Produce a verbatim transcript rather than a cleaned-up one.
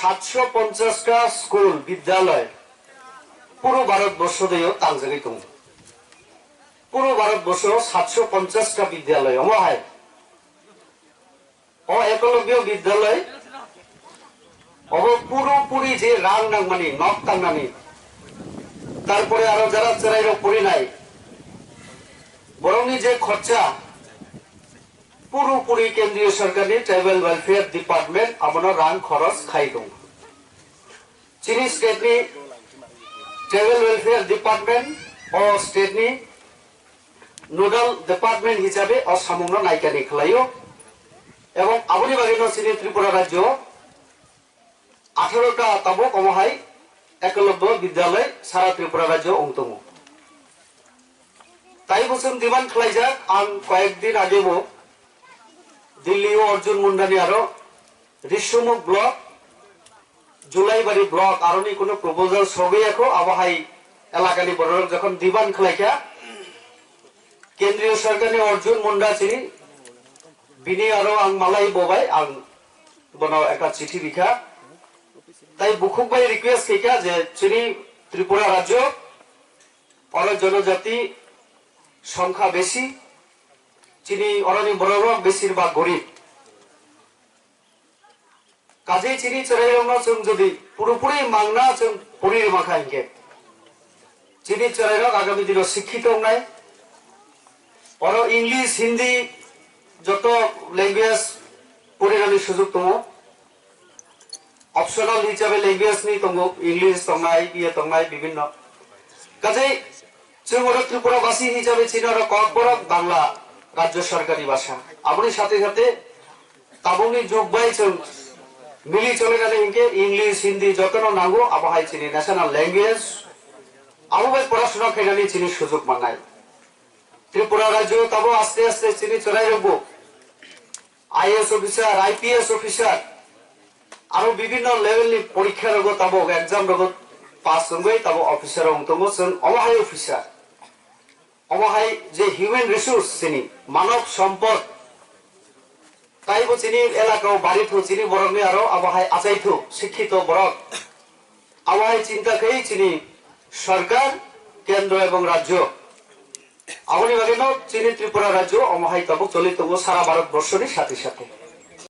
Satsho ponchash ta school, bidyalay puro Bharat borsho deo tangjagwi tongo. Puro Bharat borsho satsho ponchash ta bidyalay omo hai. O Ekolobyo bidyalay obo puro puri je rang nangmani, nok tangnani, tarpore aro jara chwrairok porinai, borokni je khorcha, puro puri kendriyo sarkarni tribal welfare department abono rang khoros khai tongo. Chini state ni tribal welfare department o state ni nodal department hisabe o samungno naikani khlaio. Ebong aboni bagwino chini Tripura rajyo atharo ta tabuk omo hai Ekolobyo bidyalay sara Tripura rajyo wng tongo. Tai bo chwng demand khlaijak, ang koyek din age bo Delhi o Arjun Mundani aro Rishimukh block, Julaibari block aroni kuno proposal sogwi yakho, abo hai elakani bororok jokhon demand khlaikha, kendriyo sarkarni Arjun Munda chini, bini aro ang malai bobai ang bono ekta chithi rikha. Tai bukhuk bai request khaikha je chini Tripura rajyo oro jonojati songkha besi, chini oroni bororok besir bak gorib. Kaje chini chwrairokno chwng jodi purupuri mangna chwng puri rwma kha hinkhe, chini chwrairok agami dino sikhito wngnai. Oro English, Hindi joto language porinani sujuk tongo. Optional hisabe language ni tongo, English tongnai, iye tongnai, bibinno. Kaje chwng oro Tripura basi hisabe chini oro Kokborok Bangla rajyo sarkari bhasha. Aboni sathe sathe tabukni jug bai chwng mili cholinani hinkhe English, Hindi jotono nango, abo hai chini national language. Abo bai porasona khainani chini sujuk mannai. Tripura rajyo tabo aste aste chini chwrairokbo I A S officer, I P S officer, aro bibinno level ni porikha rogo tabo exam rogo pass wngwi tabo officer wng tongo chwng omo hai officer. Omo hai je human resource chini, manob sompod, taibo chini elaka o bari thu, chini borok ni aro abo hai achai thu, sikhito borok. Abo hai chinta khai chini sarkar, kendro ebong rajyo. Aboni bagwi no chini Tripura rajyo omo hai tabuk choli tongo sara Bharat borso ni sathe sathe.